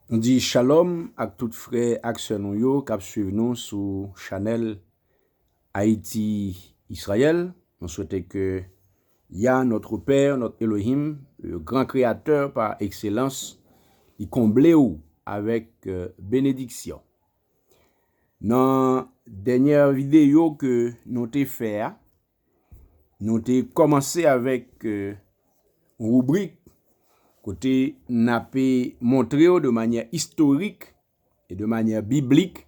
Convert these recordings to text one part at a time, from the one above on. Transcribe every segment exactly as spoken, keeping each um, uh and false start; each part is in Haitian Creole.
Nou di shalom ak tout frè ak sè nou yo k ap swiv nou sou chanèl Ayiti Izrayèl. Nou swete ke Yah, notre Père, notre Elohim, le grand créateur par excellence, li konble w avèk, euh, benediksyon. Nan dènyè videyo ke nou te fè a, nou te kòmanse avèk, euh, yon ribrik kote n ape montre w de manyè istorik e de manyè biblik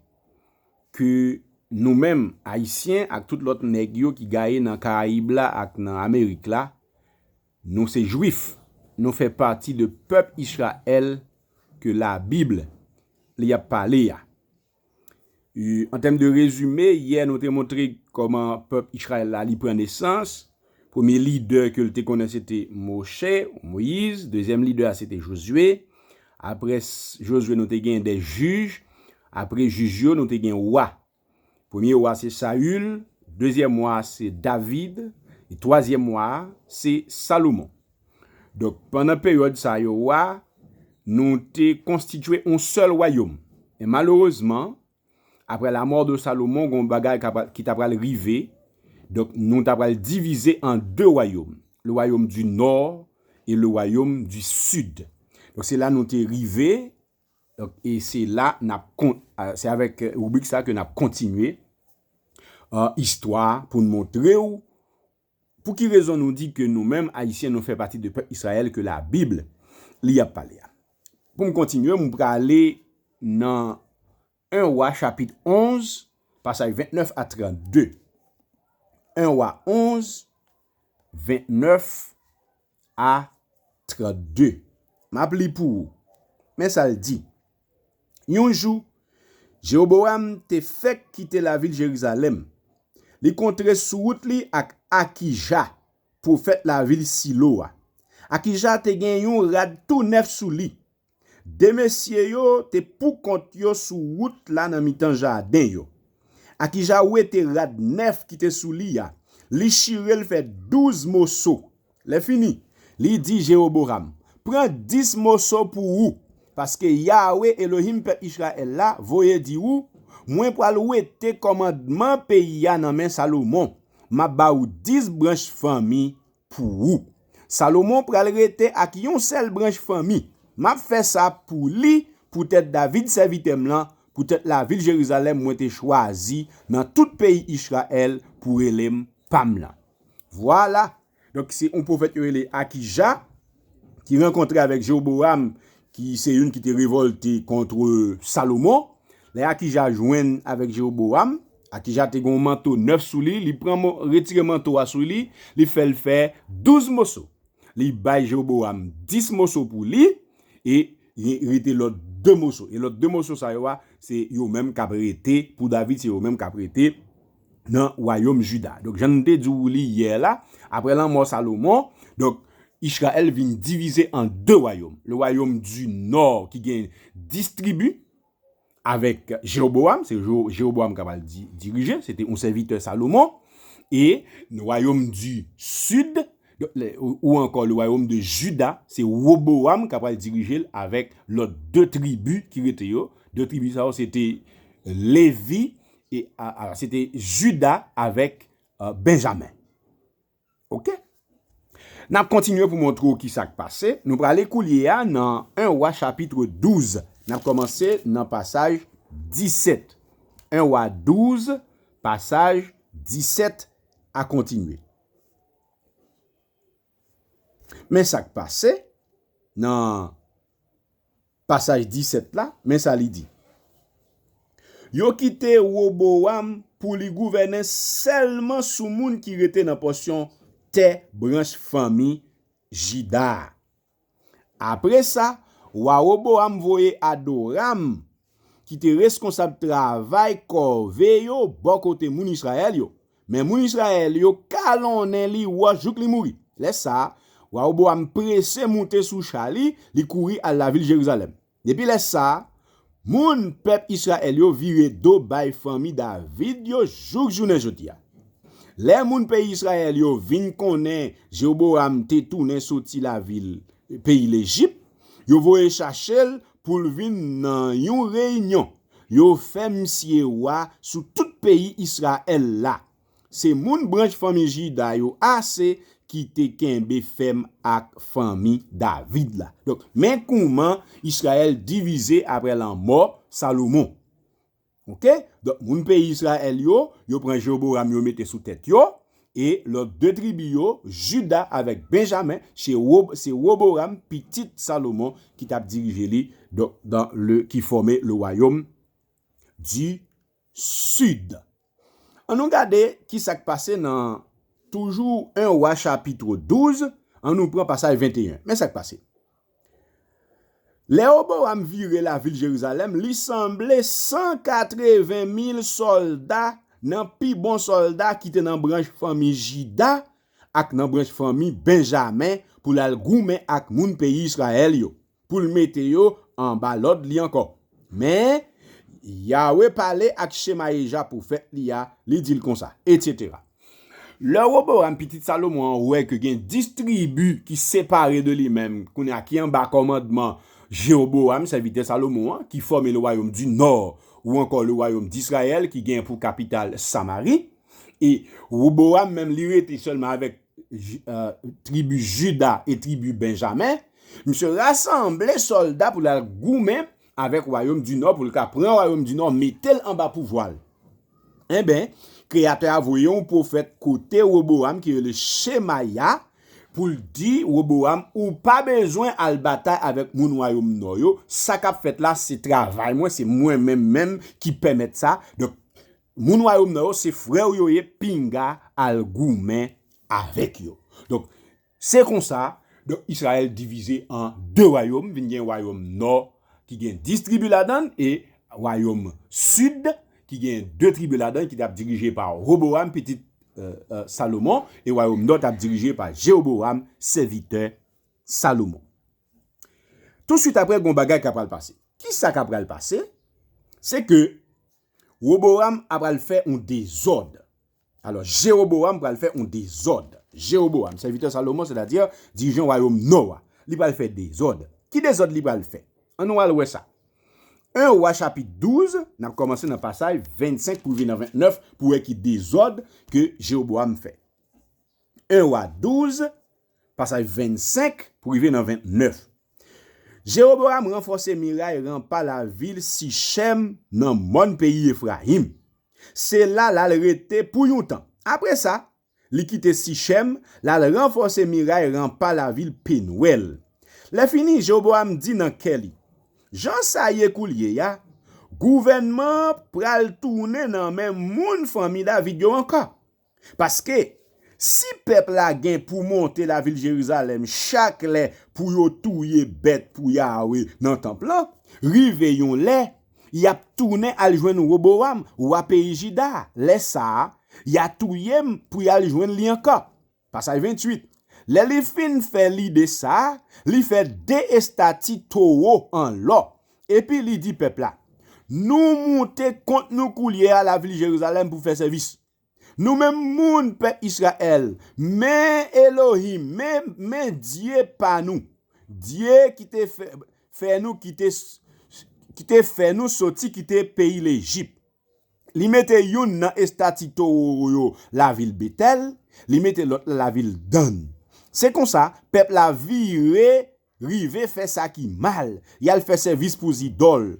ke nou menm, Ayisyen, ak tout lòt nèg yo ki gaye nan Karayib la ak nan Amerik la, nou se Jwif, nou fè pati de pèp Izrayèl ke Labib li ap pale a. E, an tèm de rezime, yè nou te montre kòman pèp Izrayèl la li pran nesans. Premye lidè ke l te konnen se te Moche, Moyiz. Dezyèm lidè a se te Jozye. Apre s-, Jozye, nou te gen de jij. Apre jij yo, nou te gen wa. Premye wa se Sayil, dezyèm wa se David, e twazyèm wa a se Salomon. Donk, pandan peryòd sa yo a, nou te konstitye yon sèl wayòm. Men malerezman, apre lamò de Salomon, gen yon bagay k ap, ki ta pral rive. Donk, nou ta pral divize an de wayòm, le royaume du nord et le royaume du sud. Donk, se la nou te rive. Donk, e se la n ap kon-, a, se avèk, euh, ribrik sa ke n ap kontinye, euh, istwa pou n montre w pou ki rezon nou di ke nou menm, Ayisyen, nou fè pati de pèp Izrayèl ke Labib li ap pale a. Pou m kontinye, m prale nan en Wa chapit onz, pasaj ventnèf a trannde. En Wa onz, ventnèf a trannde. M ap li pou ou. Men sa l di. Yon jou, Jewobowam te fèk kite lavil Jerizalèm. Li kontre sou wout li ak Akija, pwofèt lavil Silo a. Akija te gen yon rad tou nèf sou li. De mesye yo te poukont yo sou wout la nan mitan jaden yo. Akija wete rad nèf ki te sou li a. Li chire l fè douz moso. Lèfini, li di Jewobowam, "Pran dis moso pou ou, paske Yawe, Elohim pèp Izrayèl la, voye di ou, 'Mwen pral wete kòmandman peyi a nan men Salomon. M ap ba ou dis branch fanmi pou ou. Salomon pral rete ak yon sèl branch fanmi. M ap fè sa pou li, poutèt David, sèvitè m lan, poutèt lavil Jerizalèm mwen te chwazi nan tout peyi Izrayèl pou rele m pa m lan.'" Vwala. Donk, se yon pwofèt yo rele Akija ki rankontre avèk Jewobowam, ki se youn ki te revòlte kont Salomon. Lè Akija jwenn avèk Jewobowam, Akija te gen yon manto nèf sou li, li pran mo-, retire manto a sou li, li fè l fè douz moso. Li bay Jewobowam dis moso pou li, e li rete lòt de moso. E lòt de moso sa yo a, se yo menm k ap rete, pou David, se yo menm k ap rete nan wayòm Jida. Donk, jan n te di w li yè la, apre lanmò Salomon, donk, Izrayèl vin divize an de wayòm. Le royaume du nord, ki gen dis tribi, avèk Jewobowam, se Jo-, Jewobowam k ap al di-, dirije, se te yon sèvitè Salomon, e wayòm du sud, donk, le, ou, ou ankò le royaume de Juda, se Wobowam k ap al dirije l avèk lòt de tribi ki rete yo. De tribi sa yo, se te Levi, e, a, a, se te Jida avèk, euh, Benjamen. Oke? N ap kontinye pou montre w ki sa k pase. Nou prale koulye a nan en Wa chapit douz. N ap kòmanse nan pasaj disèt. En Wa douz, pasaj disèt a kontinye. Men sa k pase nan pasaj disèt la, men sa li di. Yo kite Wobowam pou li gouvène sèlman sou moun ki rete nan pòsyon tè branch fanmi Jida a. Apre sa, wa Wobowam voye Adoram, ki te reskonsab travay kòve yo bò kote moun Izrayèl yo. Men moun Izrayèl yo kalonnen li wòch jouk li mouri. Lè sa a, wa Wobowam prese moute sou cha li, li kouri al lavil Jerizalèm. Depi lè sa a, moun pèp Izrayèl yo vire do bay fanmi David yo jouk jounen jodi a. Lè moun peyi Izrayèl yo vin konnen Jewobowam te tounen soti lavil peyi Lejip, yo voye chache l pou l vin nan yon reyinyon. Yo fè misye wa sou tout peyi Izrayèl la. Se moun branch fanmi Jida yo ase ki te kenbe fèm ak fanmi David la. Donk, men kouman Izrayèl divize apre lanmò Salomon. Oke? Donk, moun peyi Izrayèl yo, yo pran Jewoboram, yo mete sou tèt yo, e lòt de tribi yo, Jida avèk Benjamen, se Wo-, se Woboram, pitit Salomon, ki t ap dirije li, donk, dans le, qui formait le royaume du Sud. Ann nou gade ki sa k pase nan toujou en Wa chapit douz, ann nou pran pasaj venteyen. Men sa k pase. Lè Woboram vire lavil Jerizalèm, li sanble san katreven mil sòlda nan pi bon sòlda ki te nan branch fanmi Jida ak nan branch fanmi Benjamen pou l al goumen ak moun peyi Izrayèl yo, pou l mete yo anba lòd li ankò. Men, Yawe pale ak Chemayeja pwofèt li a, li di l konsa, etsetera. Lè Woboram, pitit Salomon an, wè ke gen dis tribi ki separe de li menm, kounye a ki anba kòmandman Jewoboram, sèvitè Salomon an, ki fòme le royaume du Nord, ou ankò le royaume d'Israël, ki gen pou kapital Samari, e Woboram menm, li rete sèlman avèk Ji-, euh, tribi Jida e tribi Benjamen, misye rasanble sòlda pou l al goumen avèk wayòm di Nò, pou l ka pran wayòm di Nò, mete l anba pouvwa l. Enben, Kreyatè a voye yon pwofèt kote Woboram ki rele Chemaya, pou l di Woboram, ou pa bezwen al batay avèk moun wayòm Nò yo. Sa k ap fèt la, se travay mwen, se mwen menm menm ki pèmèt sa. Donk, moun wayòm Nò yo, se frè w yo ye, pinga al goumen avèk yo. Donk, se konsa, donk, Izrayèl divize an de wayòm, vin gen wayòm Nò ki gen dis tribi ladan l, e wayòm Sid ki gen de tribi ladan l, ki t ap dirije pa Woboram, pitit, euh, euh, Salomon, e wayòm Nò t ap dirije pa Jewoboram, sèvitè Salomon. Touswit apre, gon bagay k ap pral pase. Ki sa k ap pral pase? Se ke Woboram ap pral fè yon dezòd. Alò, Jewoboram pral fè yon dezòd. Jewoboram, sèvitè Salomon, sètadi dirijan wayòm Nò a, li pral fè dezòd. Ki dezòd li pral fè? Ann nou al wè sa. En Wa chapit douz, n ap kòmanse nan pasaj vennsenk pou rive nan ventnèf pou wè ki dezòd ke Jewoboram fè. En Wa douz, pasaj vennsenk pou rive nan ventnèf. Jewoboram ranfòse miray ranpa lavil Sichèm nan mòn peyi Efrayim. Se la l al rete pou yon tan. Apre sa, li kite Sichèm, l al ranfòse miray ranpa lavil Penwèl. Lèfini, Jewoboram di nan kè li, jan sa ye koulye a, gouvènman an pral tounen nan men moun fanmi David yo ankò. Paske, si pèp la gen pou monte lavil Jerizalèm chak lè pou yo touye bèt pou Yawe nan tanp lan, rive yon lè, y ap tounen al jwenn Woboram, wa peyi Jida a. Lè sa a, y a touye m pou y al jwenn li ankò. Pasaj venntuit. Lè li fin fè lide sa a, li fè de estati towo an lò. Epi li di pèp la, nou moute kont nou koulye a lavil Jerizalèm pou fè sèvis. Nou menm moun pèp Izrayèl, men Elohim, men, men Dye pa nou, Dye ki te fè, fè nou kite, ki te fè nou soti kite peyi Lejip. Li mete youn nan estati towo yo lavil Betèl, li mete lòt la lavil Dann. Se konsa, pèp la vire rive fè sa ki mal, y al fè sèvis pou zidòl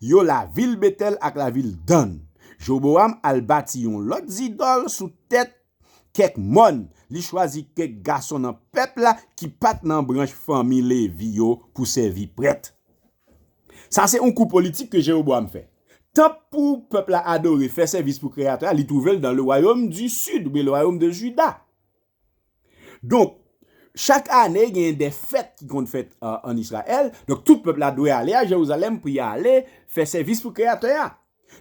yo lavil Betèl ak lavil Dann. Jewoboram al bati yon lòt zidòl sou tèt kèk mòn, li chwazi kèk gason nan pèp la ki pa t nan branch fanmi Levi yo pou sèvi prèt. Sa se yon kou politik ke Jewoboram fè. Tanp pou pèp la adore, fè sèvis pou Kreyatè a, li twouve l dans le royaume du Sud, oubyen le royaume de Juda. Donk, chak ane, gen de fèt ki konn fèt, euh, ann Izrayèl. Donk, tout pèp la dwe ale a Jerizalèm pou y ale fè sèvis pou Kreyatè a.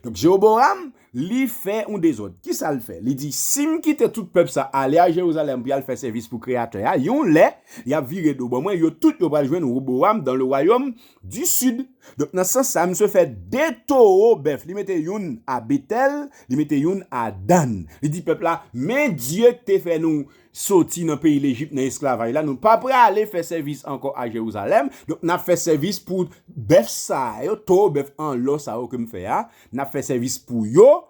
Donk, Jewoboram, Li fè yon dezòd. Kisa l fè? Li di, "Si m kite tout pèp sa ale a Jerizalèm pou y al fè sèvis pou Kreyatè a, yon lè, y ap vire do ban mwen, yo tout yo pral jwenn Wobowam dans le royaume du sud." Donk, nan sans sa, misye fè de towo bèf. Li mete youn a Betèl, li mete youn a Dan. Li di pèp la, "Men Dye ki te fè nou soti nan peyi Lejip, nan esklavaj la, nou pa prale fè sèvis ankò a Jerizalèm. Donk, n ap fè sèvis pou bèf sa yo, towo bèf an lò sa yo ke m fè a. N ap fè sèvis pou yo."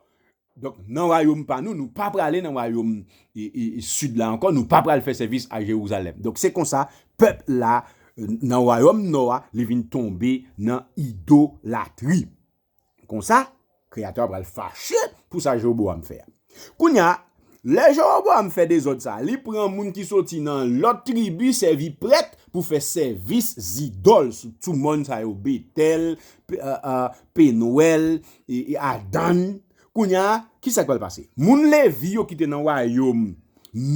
Donk, nan wayòm pa nou, nou pa prale nan wayòm e, e, e, sid la ankò, nou pa pral fè sèvis a Jerizalèm. Donk, se konsa, pèp la, e, nan wayòm nò a, li vin tonbe nan idolatri. Konsa, Kreyatè a pral fache pou sa Jewobowam fè a. Kounye a, lè Jewobowam fè dezòd sa, li pran moun ki soti nan lòt tribi sèvi prèt pou fè sèvis zidòl sou, sou mòn sa yo, Betèl, Pe-, a, a, Penwèl, e, e, Adan. Kounye a, ki sa k pral pase? Moun Levi yo ki te nan wayòm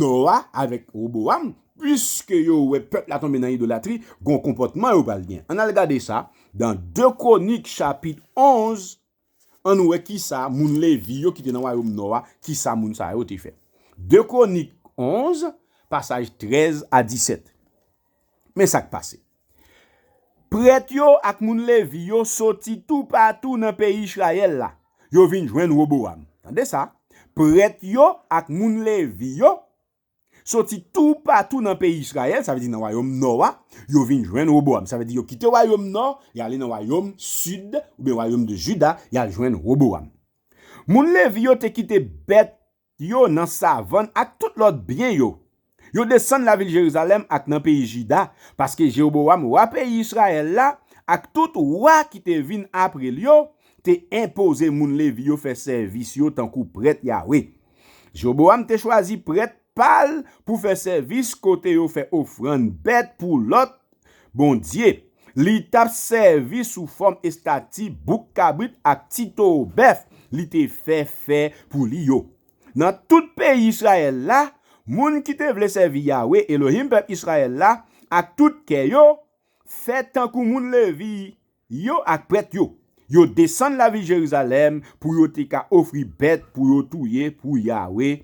nò a avèk Wobowam, piske yo wè pèp la tonbe nan idolatri, gon konpòtman yo pral gen. Ann al gade sa, dan de Kwonik chapit onz, ann wè ki sa moun Levi yo ki te nan wayòm nò a, ki sa moun sa yo te fè. de Kwonik onz, pasaj trèz a disèt. Men sa k pase. Prèt yo ak moun Levi yo soti toupatou nan peyi Izrayèl la. Yo vin jwenn Wobowam. Tande sa. Prèt yo ak moun Levi yo soti toupatou nan peyi Izrayèl, sa vle di nan wayòm nò a, yo vin jwenn Wobowam. Sa vle di yo kite wayòm nò, y ale nan wayòm sid, oubyen wayòm de Jida, y al jwenn Wobowam. Moun Levi yo te kite bèt yo nan savann ak tout lòt byen yo. Yo desann lavil Jerizalèm ak nan peyi Jida, paske Jewobowam, wa peyi Izrayèl la, ak tout wa ki te vin apre l yo, te enpoze moun Levi yo fè sèvis yo tankou prèt Yawe. Jewobowam te chwazi prèt pa l pou fè sèvis kote yo fè ofrann bèt pou lòt bondye. Li t ap sèvi sou fòm estati bouk kabrit ak ti towo bèf li te fè fè pou li yo. Nan tout peyi Izrayèl la, moun ki te vle sèvi Yawe, Elohim pèp Izrayèl la, ak tout kè yo, fè tankou moun Levi yo ak prèt yo. Yo desann lavil Jerizalèm pou yo te ka ofri bèt pou yo touye pou Yawe,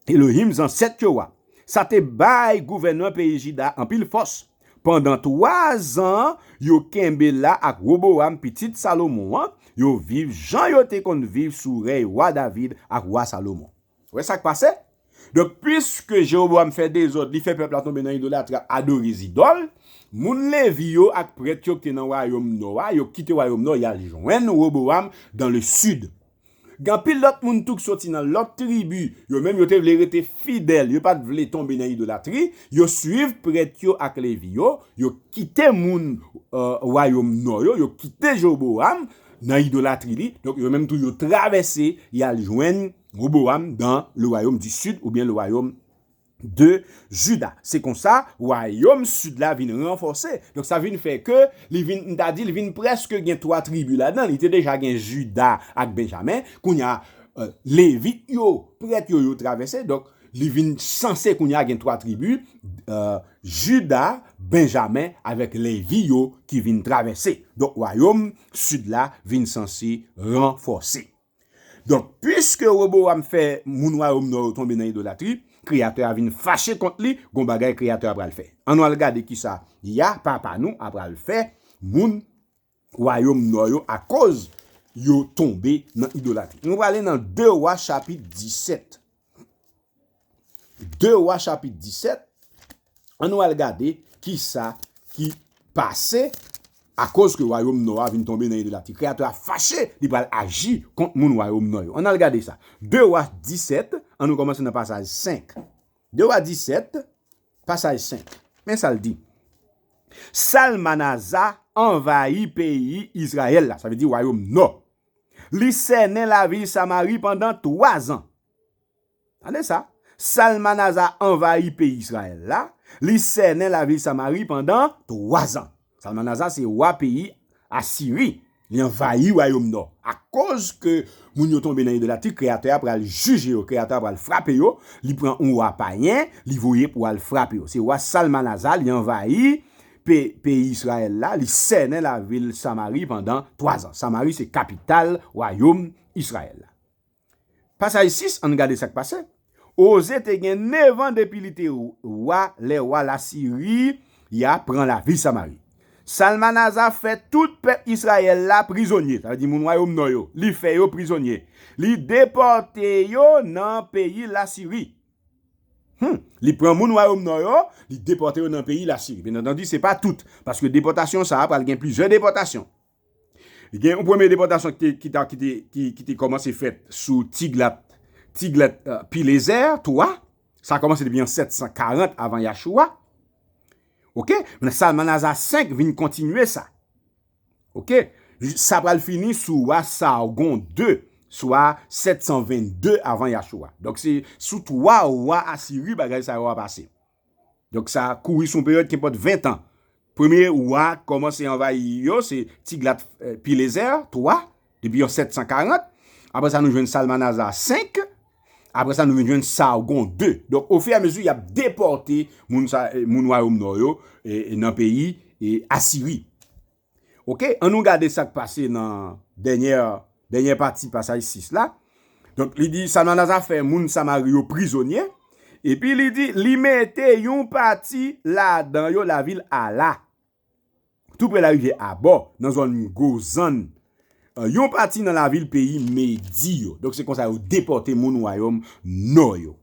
Elohim zansèt yo a. Sa te bay gouvènman peyi Jida anpil fòs. Pandan twa zan, yo kenbe la ak Wobowam, pitit Salomon an, yo viv jan yo te konn viv sou rèy wa David ak wa Salomon. Wè sa k pase? Donk, piske Jewobowam fè dezòd, li fè pèp la tonbe nan idolatri, ap adore zidòl, moun Levi yo ak prèt yo ki te nan wayòm nò a, yo kite wayòm nò, y al jwenn Wobowam dans le sud. Gen anpil lòt moun tou k soti nan lòt tribi, yo menm yo te vle rete fidèl, yo pa t vle tonbe nan idolatri, yo swiv prèt yo ak Levi yo, yo kite moun, e, wayòm nò yo, yo kite Jewobowam nan idolatri li, donk yo menm tou yo travèse, y al jwenn Wobowam dans le royaume du sud oubyen le royaume de Juda. Se konsa, wayòm sid la vin ranfòse. Donk, sa vin fè ke li vin, m ta di, li vin prèske gen twa tribi ladan. Li te deja gen Jida ak Benjamen. Kounye a, e, Levit yo, prèt yo, yo travèse. Donk, li vin sanse kounye a gen twa tribi, e, Jida, Benjamen avèk Levi yo ki vin travèse. Donk, wayòm sid la vin sanse ranfòse. Donk, piske Wobowam fè moun wayòm nò yo tonbe nan idolatri, Kreyatè a vin fache kont li, gon bagay Kreyatè a pral fè. Ann nou al gade kisa Yah, Papa nou, a pral fè moun wayòm nò yo akoz yo tonbe nan idolatri. Nou prale nan de Wa chapit disèt. de Wa chapit disèt, ann nou al gade kisa ki pase akoz ke wayòm nò a vin tonbe nan idolatri. Kreyatè a fache, li pral aji kont moun wayòm nò yo. Ann al gade sa. de Wa disèt, ann nou kòmanse nan pasaj senk. de Wa disèt, pasaj senk. Men sa l di. Salmanaza anvayi peyi Izrayèl la, sa vle di wayòm nò. Li sènen lavil Samari pandan twa zan. Tande sa, Salmanaza anvayi peyi Izrayèl la, li sènen lavil Samari pandan twa zan. Salmanaza se wa peyi Asiri, li anvayi wayòm nò. Akoz ke moun yo tonbe nan idolatri, Kreyatè a pral jije yo, Kreyatè a pral frape yo, li pran yon wa payen, li voye pou al frape yo. Se wa Salmanaza, li anvayi pe-, peyi Izrayèl la, li sènen lavil Samari pandan twa zan. Samari se kapital wayòm Izrayèl la. Pasaj sis, ann gade sa k pase. Oze te gen nèf an depi li te wa, lè wa Lasiri a pran lavil Samari. Salmanaza fè tout pèp Izrayèl la prizonye, sa vle di moun wayòm nò yo, li fè yo prizonye. Li depòte yo nan peyi Lasiri. Hmm. Li pran moun wayòm nò yo, li depòte yo nan peyi Lasiri. Byen antandi, se pa tout, paske depòtasyon sa a pral gen plizyè depòtasyon. Gen yon premye depòtasyon ki te, ki ta, ki te, ki, ki te kòmanse fèt sou Tiglat, Tiglat, euh, Pilezè twa. Sa kòmanse depi an sèt san karant avan Yachoua. Oke? Men Salmanaza senk vin kontinye sa. Oke? Sa pral fini sou wa Sargon de, swa sèt san vennde avan Yachoua. Donk, se sou twa wa Asiri bagay sa yo a pase. Donk, sa kouri sou yon peryòd ki enpòt ven tan. Premye wa kòmanse anvayi yo, se Tiglat, eh, Pilezè twa, depi an sèt san karant. Apre sa, nou jwenn Salmanaza senk. Apre sa, nou vin jwenn Sargon de. Donk, ofiramezi, y ap depòte moun sa, eh, moun wayòm nò yo, eh, eh, nan peyi, eh, Asiri. Oke, ann nou gade sa k pase nan dènyè, dènyè pati pasaj sis la. Donk, li di, Salmanaza fè moun Samari yo prizonye, epi li di, li mete yon pati ladan yo lavil Ala, tou pre larivyè Abò, nan zòn Gozan, eh, yon pati nan lavil peyi Medi yo. Donk, se konsa yo depòte moun wayòm nò yo.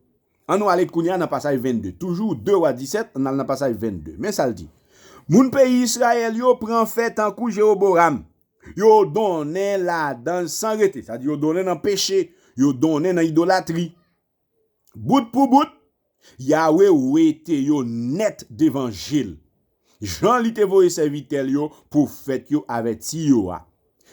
Ann nou ale kounye a nan pasaj vennde. Toujou de Wa disèt, ann al nan pasaj vennde. Men sa l di. Moun peyi Izrayèl yo pran fè tankou Jewoboram. Yo donnen ladan l san rete. Sa di yo donnen nan peche. Yo donnen nan idolatri. Bout pou bout, Yawe wete yo nèt devan je l, jan li te voye sèvitè l yo, pwofèt yo, avèti yo a.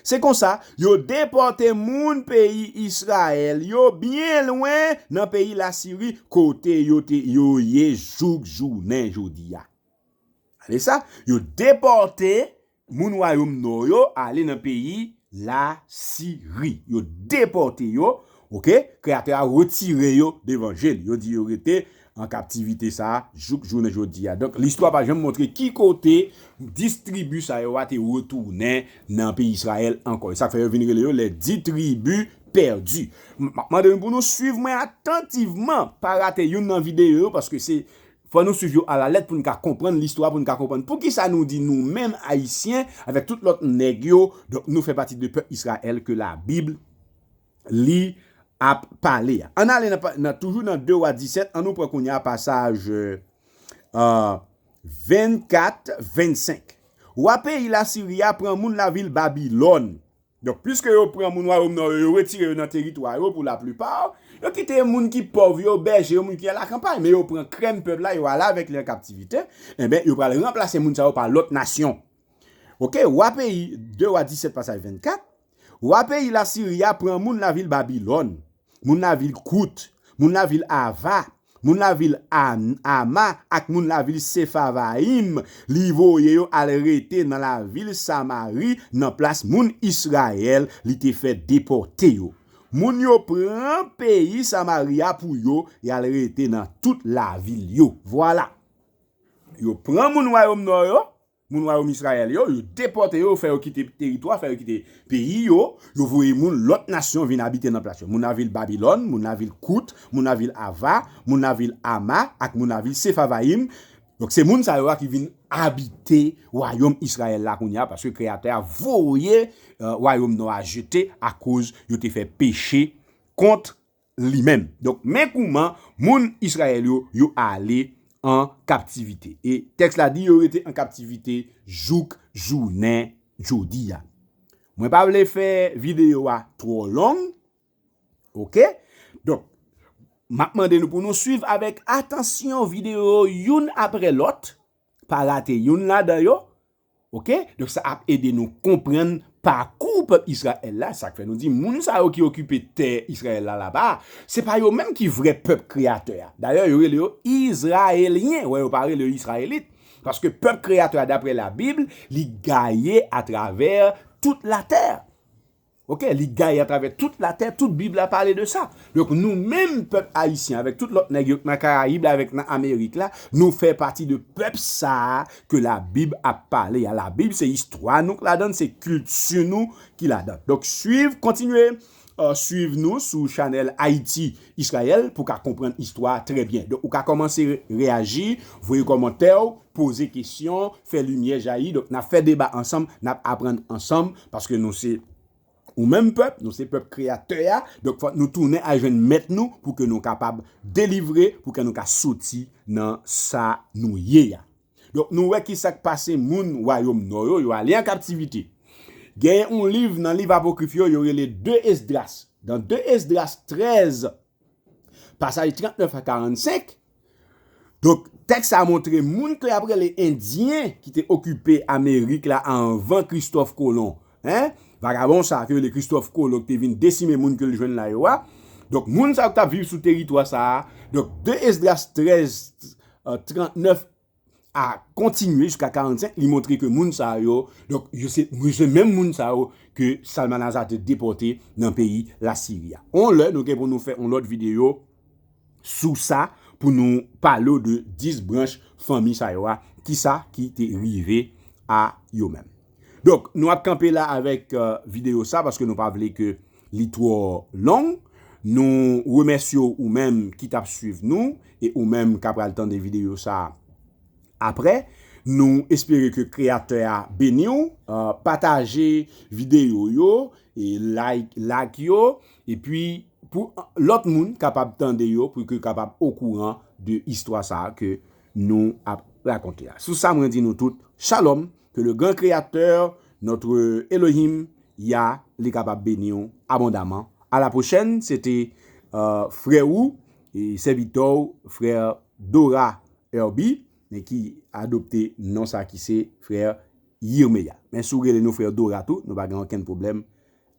Se konsa, yo depòte moun peyi Izrayèl yo byen lwen nan peyi Lasiri, kote yo te, yo ye jouk jounen jodi a. Gade sa, yo depòte moun wayòm nò yo ale nan peyi Lasiri. Yo depòte yo, oke? Kreyatè a retire yo devan je l. Yo di yo rete an kaptivite sa a jouk jounen jodi a. Donk, listwa pa janm montre ki kote dis tribi sa yo a te retounen nan peyi Izrayèl ankò. E sa k fè yo vin rele yo les dix tribus perdues. M ap mande nou pou nou swiv mwen atantivman, pa rate youn nan videyo yo, paske se fò nou swiv yo alalèt pou n ka konprann listwa, pou n ka konprann poukisa nou di nou menm Ayisyen, avèk tout lòt nèg yo, donk nou fè pati de pèp Izrayèl ke Labib li ap pale a. Ann ale nan, nan, toujou nan de Wa disèt, ann nou pran kounye a pasaj, euh, vennkat, vennsenk. Wa peyi Lasiri a pran moun lavil Babilòn. Donk, piske yo pran moun wayòm nò yo, yo retire yo nan teritwa yo pou laplipa, yo kite moun ki pòv yo, bèje yo, moun ki alakanpay, men yo pran krèm pèp la, yo ale avèk li an kaptivite, enben, yo pral ranplase moun sa yo pa lòt nasyon. Oke, wa peyi, de Wa disèt pasaj vennkat, wa peyi Lasiri a pran moun lavil Babilòn, moun lavil Kout, moun lavil Ava, moun lavil An-, Ama ak moun lavil Sefavayim, li voye yo al rete nan lavil Samari, nan plas moun Izrayèl li te fè depòte yo. Moun yo pran peyi Samari a pou yo, y al rete nan tout lavil yo. Vwala. Yo pran moun wayòm nò yo, moun wayòm Izrayèl yo, yo depòte yo, yo fè yo kite teritwa, fè yo kite peyi yo, yo voye moun lòt nasyon vin abite nan plas yo. Moun lavil Babilòn, moun lavil Kout, moun lavil Ava, moun lavil Ama ak moun lavil Sefavayim. Donk, se moun sa yo a ki vin abite wayòm Izrayèl la kounye a, paske Kreyatè a voye, euh, wayòm nò a jete akoz yo te fè peche kont li menm. Donk, men kouman moun Izrayèl yo, yo ale an kaptivite. E tèks la di yo rete an kaptivite jouk jounen jodi a. Mwen pa vle fè videyo a twò long. Oke? Donk, m ap mande nou pou nou swiv avèk atansyon videyo youn apre lòt. Pa rate youn ladan yo. Oke? Donk, sa ap ede nou konprann pakou pèp Izrayèl la. Sa k fè nou di moun sa yo ki okipe tè Izrayèl la laba a, se pa yo menm ki vrè pèp Kreyatè a. Dayè, yo rele yo Izrayelyen. Wè, yo pa rele yo Izrayelit. Paske pèp Kreyatè a, daprè Labib, li gaye atravè tout latè. Oke, li gaye atravè tout latè, tout Bib la pale de sa. Donk, nou menm, pèp ayisyen, avèk tout lòt nèg yo k nan Karayib la, avèk nan Amerik la, nou fè pati de pèp sa a ke Labib ap pale a. Labib, se istwa nou k ladan l, se kilti nou ki ladan l. Donk, swiv, kontinye, uh, swiv nou sou chanèl Ayiti Izrayèl pou ka konprann istwa trè byen. Donk, ou ka kòmanse reyaji, voye kòmantè w, poze kesyon, fè limyè jayi. Donk, n ap fè deba ansanm, n ap aprann ansanm, paske nou se ou menm pèp, nou se pèp kreyatè a. Donk, fòk nou tounen al jwenn mèt nou pou ke nou kapab delivre, pou ke nou ka soti nan sa nou ye a. Donk, nou wè ki sa k pase moun wayòm nò yo, yo ale an kaptivite. Genyen yon liv nan liv apokrif yo, yo rele de Esdras. Nan de Esdras trèz, pasaj trannèf a karannsenk, donk, tèks sa a montre moun ke y ap rele Endyen ki te okipe Amerik la anvan Kristòf Kolon. Hein? Vagabon sa a ki rele Kristòf Kolon ki te vin desime moun ke l jwenn la yo a. Donk, moun sa yo ki t ap viv sou teritwa sa a. Donk, de Esdras trèz, euh, trannèf a kontinye jiska karannsenk, li montre ke moun sa yo, donk, yo se, yo se menm moun sa yo ke Salmanaza te depòte nan peyi Lasiri a. On lè, nou gen pou nou fè on lòt videyo sou sa, pou nou pale w de dis branch fanmi sa yo a, kisa ki te rive a yo menm. Donk, nou ap kanpe la avèk, euh, videyo sa, paske nou pa vle ke li twò long. Nou remèsye w ou menm ki t ap swiv nou, e ou menm k ap pral tande videyo sa apre. Nou espere ke Kreyatè a beni w, euh, pataje videyo yo, e like, like yo, epi pou lòt moun kapab tande yo, pou ke kapab okouran de istwa sa a ke nou ap rakonte a. Sou sa, mwen di nou tout, shalom, que le grand Créateur, notre Elohim, Yah, li kapab beni w abondaman. À la prochaine, se te, euh, frè ou e sèvitè w, frè Dora Herby, men ki adopte non sa ki se frè Yirmeya. Men si w rele nou frè Dora tou, nou pa gen okenn pwoblèm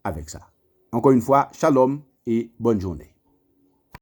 avèk sa. Encore une fois, shalom et bonne journée.